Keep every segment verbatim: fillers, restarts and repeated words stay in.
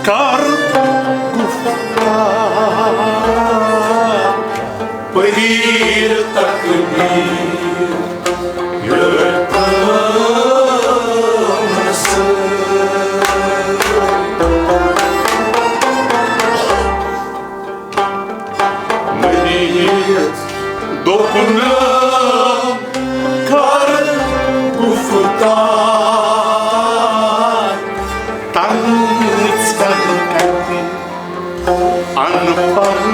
کر گفتار، پٔرِتھ تقدیر یتامس۔ مٔرِتھ دوٚپُن، کر گفتار، تنہٕ ژھٮ۪ن کتہِ ان پڑھ۔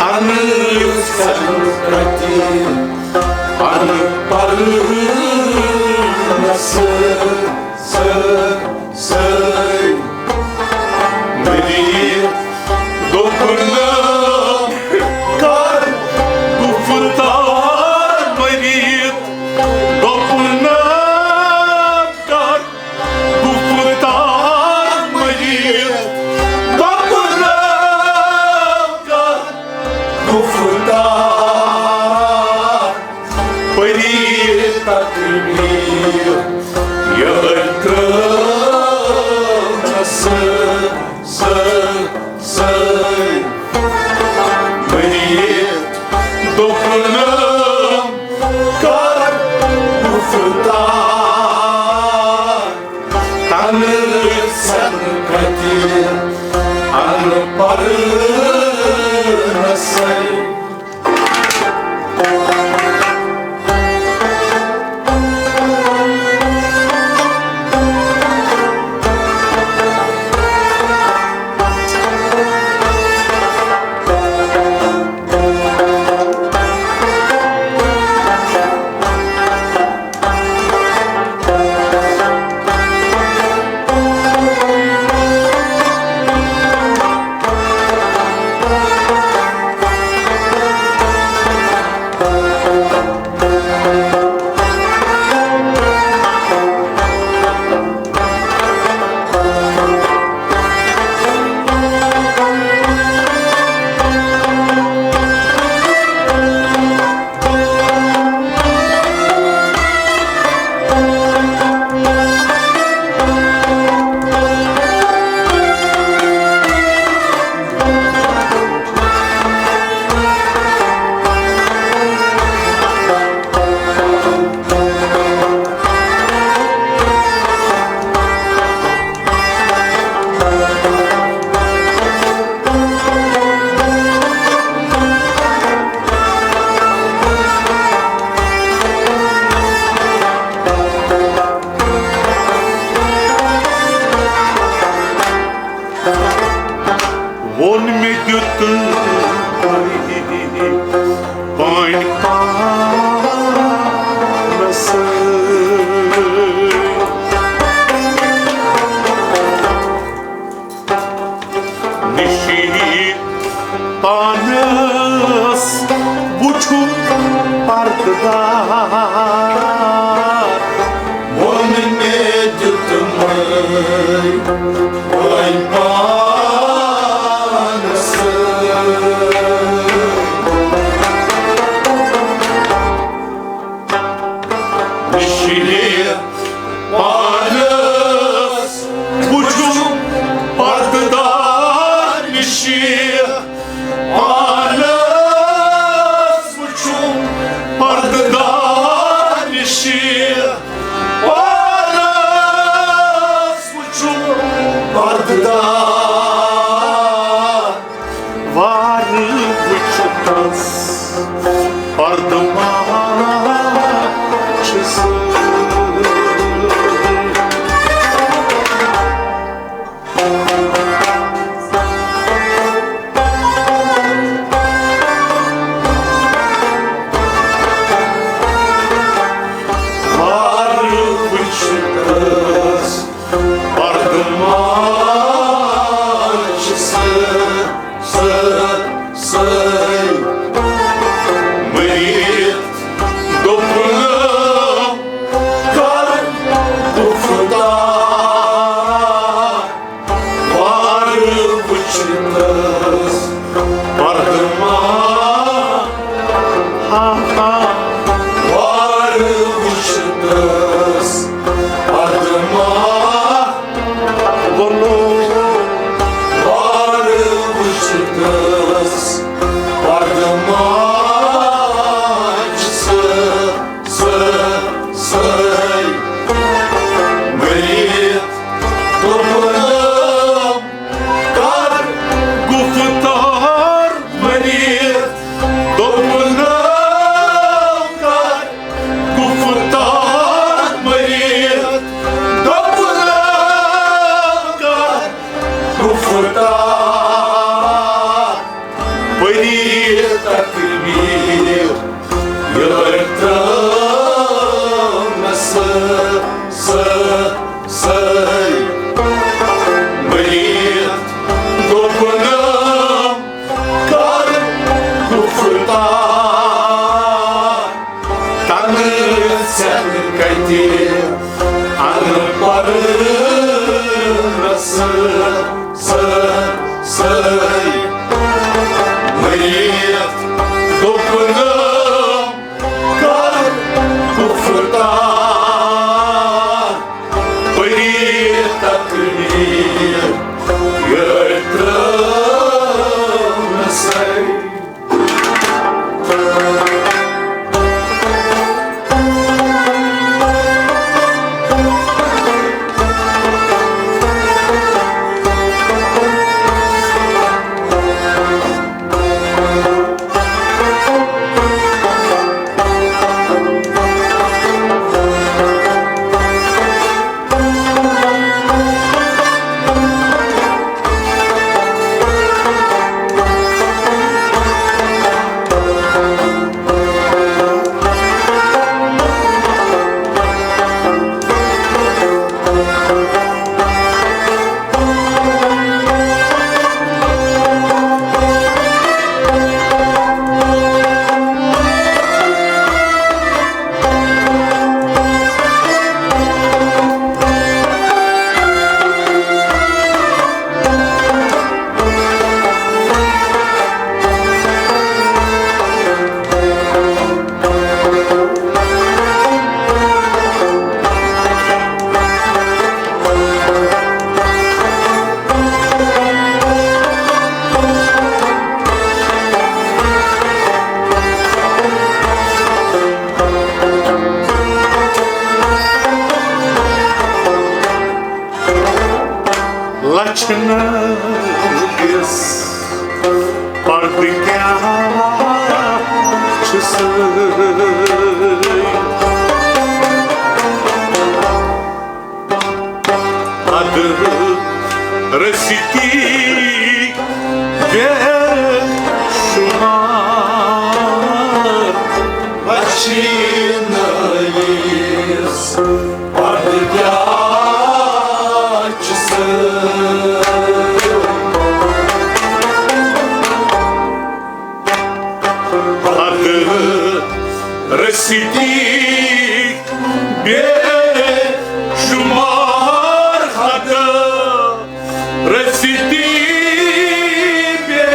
ان سنگتی، ان پرنس سر سر۔ مٔرِتھ دوٚپُن، کر گفتار، مٔرِتھ دوٚپُن، کر گفتار، مٔرِتھ دوٚپُن، کر گفتار، پٔرِتھ تقدیر یتامس۔ سر سر۔ مٔرِتھ دوٚپُن، کر گفتار، تنہٕ ژھٮ۪ن کتہِ ان پرنس سر۔ ووٚن مےٚ دیُت پنٕنۍ پانَس سۭتۍ۔ نِشی پانَس وُچھُم پردٕ دار۔ ووٚن مےٚ دیُتمَے وۄنۍ پانَس سۭتۍ۔ نِشی پانَس وُچھُم پردٕ دار، نِشی پانَس وُچھُم پردٕ دار، نِشی پانَس وُچھُم پردٕ دار۔ وارٕ وٕچھِتھ پردٕ ما چھِ سۭتۍ۔ وارٕ وٕچھِتھ پردٕ ما چھِ سۭتۍ۔ سٲرۍ مٔرِتھ دوٚپُن، کر گُفتار۔ تکمیٖل یٲرۍ ترٲونَس سٲ-، سٲ-، سٲے۔ مٔریٖد دوٚپُن، کر گُفتار، تنہٕ ژٮ۪ن کتہِ اَنہٕ پرنَس سٲے۔ مٔریٖد دوٚپُن، کر گُفتار، پٔری تقریر یٲرۍ ترٲونَسَے۔ لچھنہٕ دِس پردٕ کیٛاہ چھُ سۭتۍ؟ حد رسیتی بے شمار۔ وچھنہٕ یِس پردٕ کیٛاہ چھُ سۭتۍ؟ حد رسیتی بے شمار، حد رسیتی بے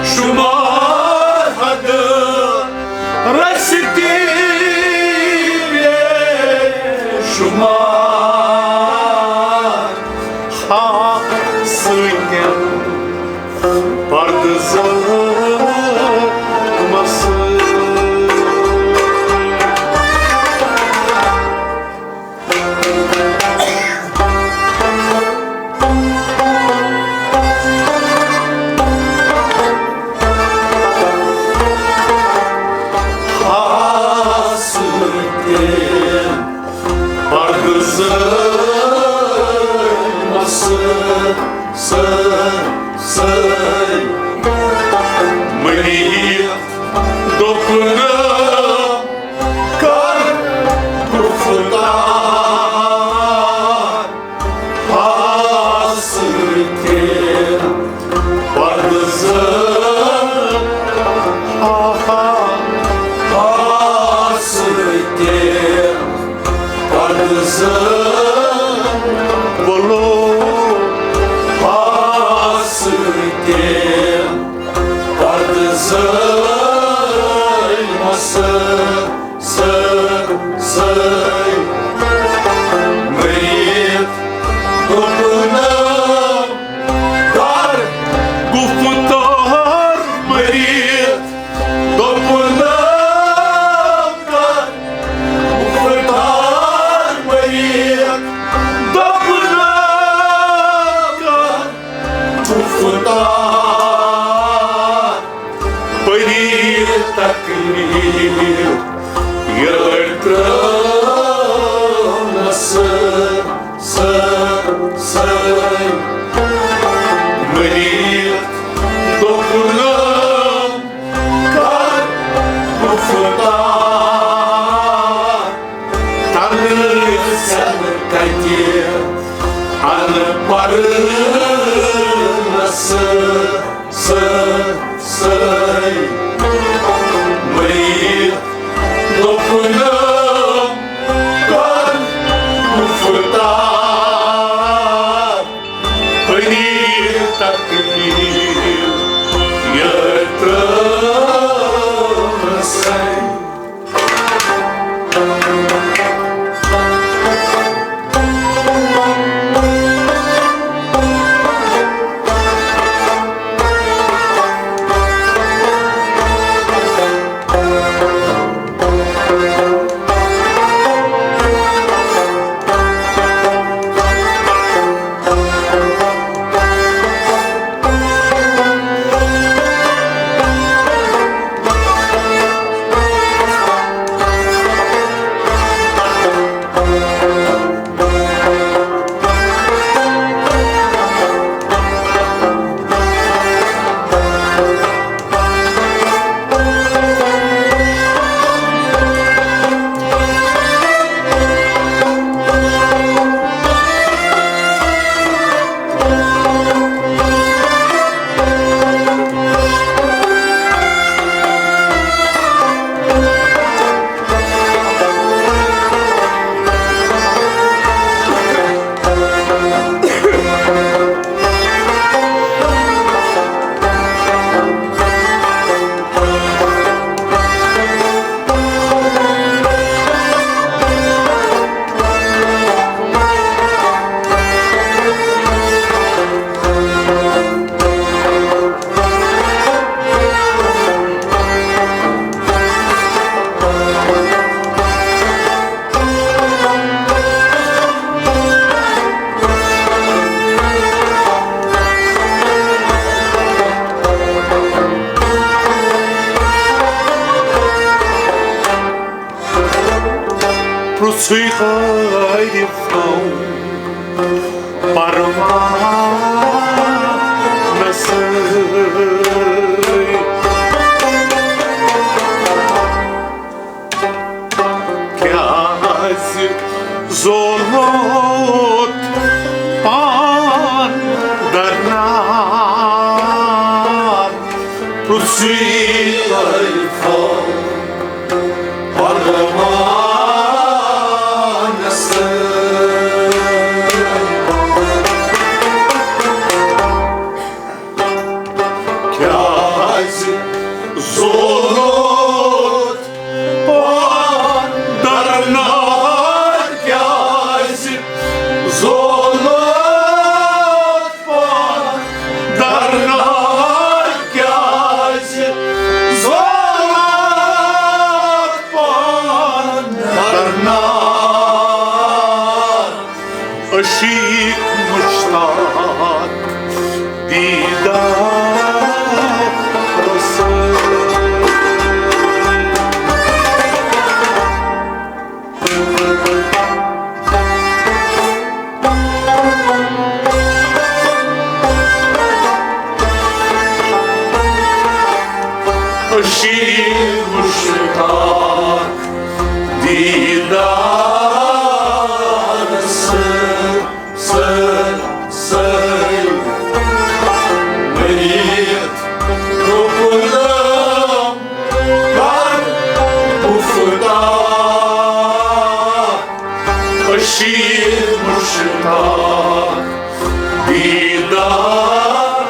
شمار، حد رسیتی بے شمار۔ ہا سۭتۍ پردٕ زٲژ مسہٕ۔ ہا سۭتۍ پردٕ زٲژ مسہٕ۔ سٲے، سٲے۔ مٔریٖد دوٚپُن، کر گُفتار، آ سۭتۍ پردٕ زٲژ۔ آہا، آ سۭتۍ پردٕ زٲژ۔ بولو، آ سۭتۍ پردٕ زٲژ۔ مسہٕ، سٲے، سٲے۔ مٔریٖد دوٚپُن، کر گُفتار، مٔریٖد دوٚپُن، کر گُفتار، مٔریٖد دوٚپُن، کر گُفتار۔ پٔری تقریر یٲر ترٲونس سٲے، سٲے۔ مٔریٖد دوٚپُن، تنہٕ سٮ۪نہٕ کتہِ ان پرنس سۭتۍ۔ مٔرِتھ دوٚپُن، کر گُفتار، پٔری تکلیف یترٲو سَے۔ پرٛژھٕے عارفو پروانس سۭتۍ۔ کیٛازِ زولوت پان درنار؟ پرٛژھٕے عارفو پروانس سۭتۍ۔ کیٛازِ زولوت پان درنار؟ کیٛازِ زولوت پان درنار؟ کیٛازِ زولوت پان درنار؟ عشیق مشتاق دیدارس سۭتۍ۔ عشیق مشتاق دیدارس سۭتۍ۔ سٲرۍ، سٲرۍ مٔرِتھ دوٚپُن، کر گُفتار۔ عشیق مشتاق دیدار،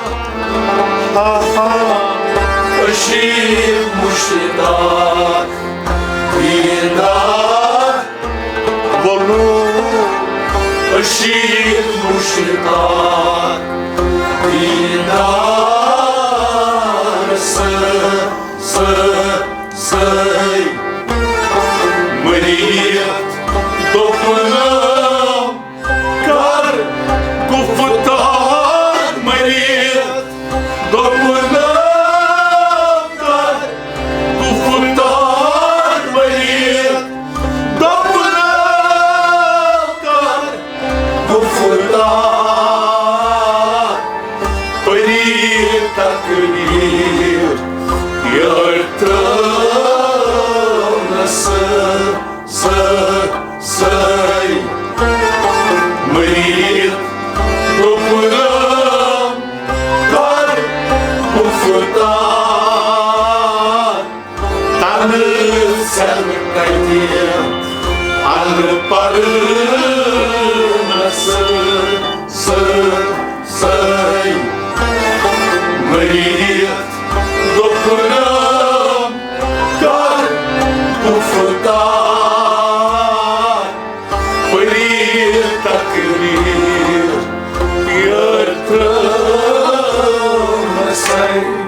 عشیق مشتاق دیدار۔ وولو عشیق مشتاق دیدار سۭتۍ، سۭتۍ، سۭتۍ۔ مٔرِتھ دوٚپُن، کر گُفتار۔ مٔرِتھ دوٚپُن، کر گُفتار۔ مٔرِتھ دوٚپُن، کر گُفتار۔ تنہٕ ژھٮ۪ن کتہِ ان پرنس سۭتۍ۔ مٔرِتھ دوٚپُن، کر گُفتار، پٔری تقریر یتھ مسئلہٕ۔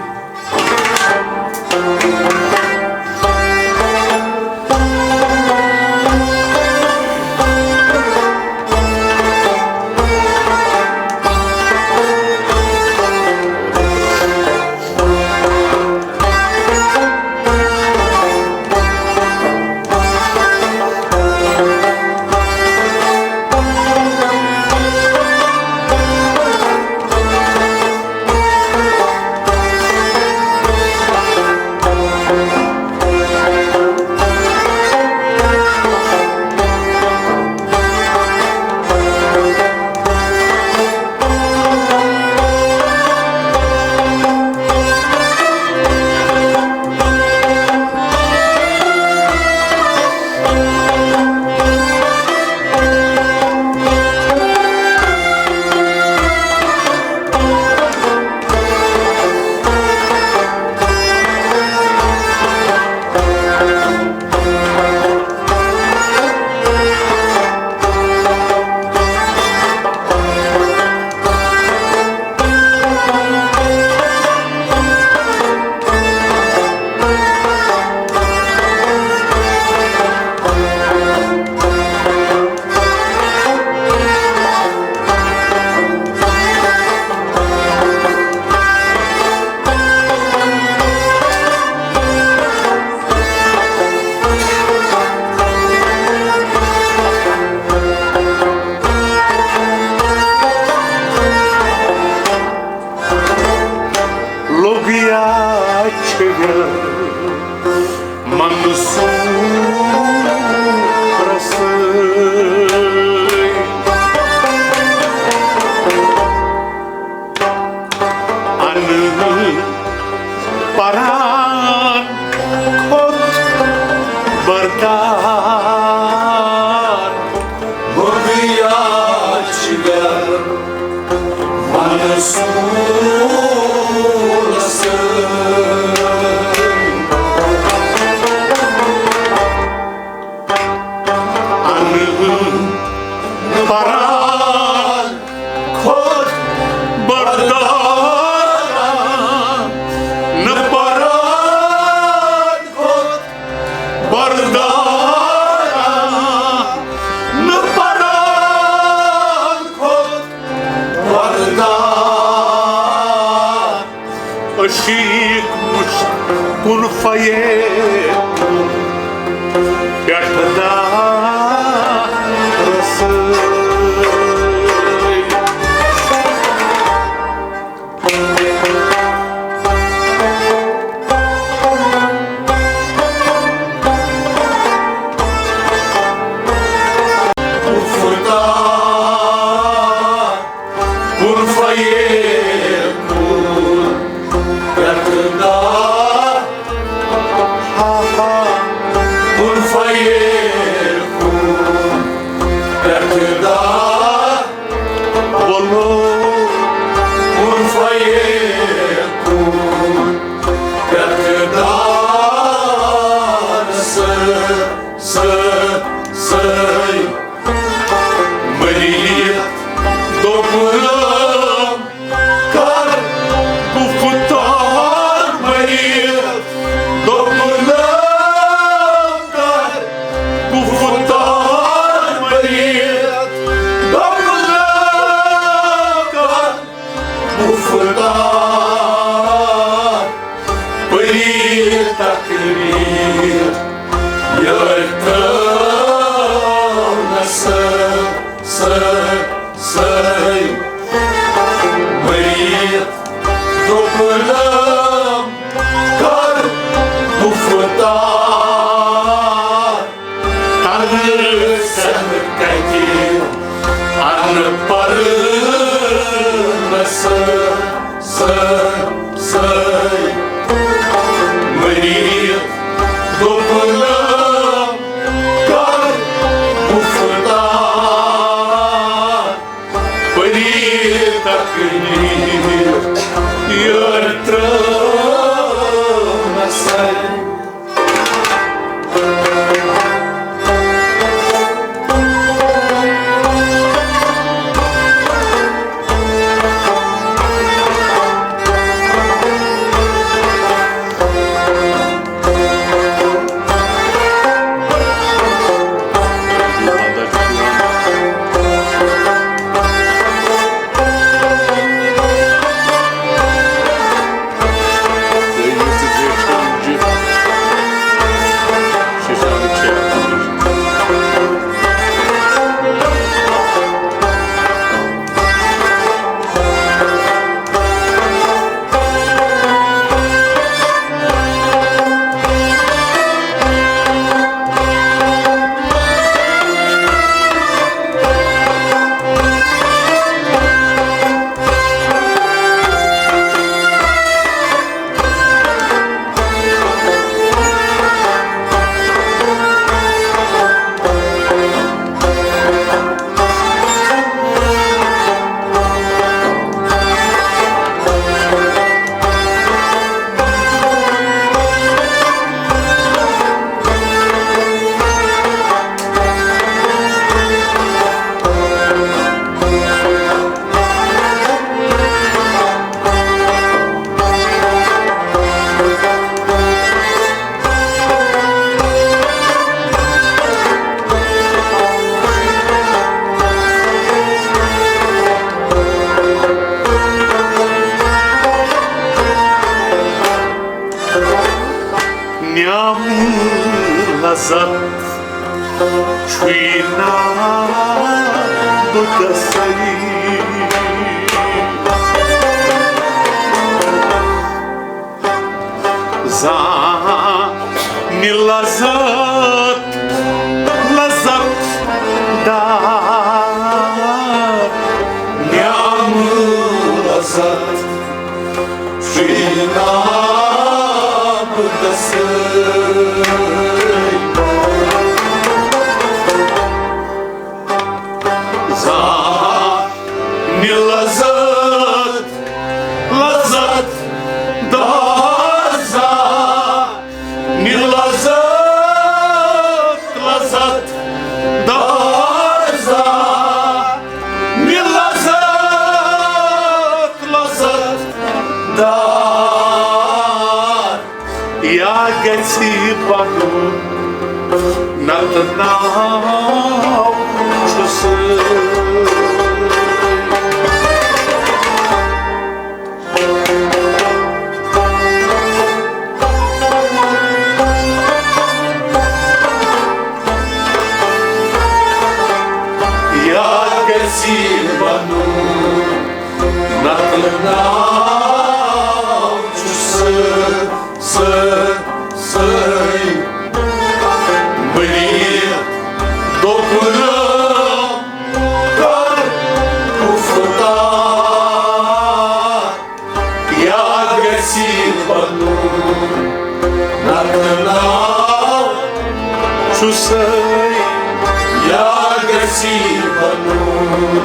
لوٚگ یا چھُ منصورس سۭتۍ۔ انہٕ پران کھوٚت بردار۔ مُدیاچ گر منصورس سۭتۍ۔ انہٕ پران کھوٚت بردار، نہٕ پران کھوٚت بردار، نہٕ پران کھوٚت بردار۔ عشیق مشت کن فیے پٮ۪ٹھ دار رسٲے۔ اُلفا، اُلفا، اُلفا، اُلفا، مٔرِتھ دوٚپُن، کر گُفتار، مٔرِتھ دوٚپُن، کر گُفتار، مٔرِتھ دوٚپُن، کر گُفتار۔ پٔری تقریر یتھ مسئلس سۭتۍ۔ مٔرِتھ دوٚپُن، کر گُفتار۔ تنہٕ ژھٮ۪ن کتہِ ان پرنس سۭتۍ۔ لذت چھُے نا بہٕ گژھے۔ زانہِ لذت، لذت دار، نعم لذت چھُے نا بہٕ گژھے۔ زانہِ لذت، لذت دار، زانہِ لذت، لذت دار، زانہِ لذت، لذت دار۔ یا گژھِ بنُن، نتہٕ ناو چھُس۔ یا گژھِ بنُن، نتہٕ ناو چھُس۔ سٲ-، سٲے مٔریٖد دوٚپُن، کر گُفتار۔ یا گژھِ بنُن، نتہٕ ناو چھُسے۔ یا گژھِ بنُن،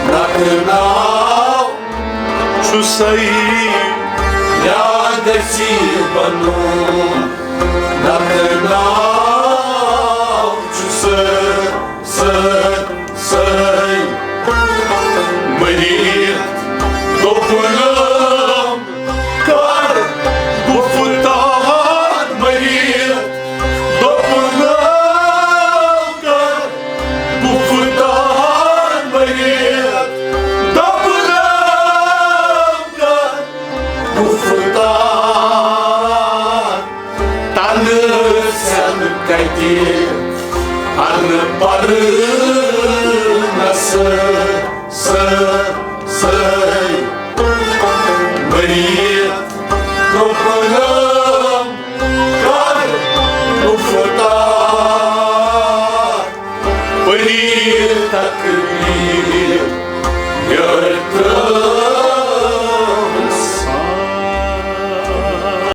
نتہٕ ناو چھُسے۔ یا گژھِ بنُن، نتہٕ ناو چھُسے۔ سٲے، سٲے مٔریٖد دوٚپُن، کر گُفتار۔ مٔریٖد دوٚپُن، کر گُفتار۔ مٔریٖد دوٚپُن، کر گُفتار۔ تنہٕ سٮ۪ن کتہِ انہٕ پرنس سٲے، سٲے مٔریٖد دوٚپُن، کر گُفتار۔ پٔری تقدیٖر یٔر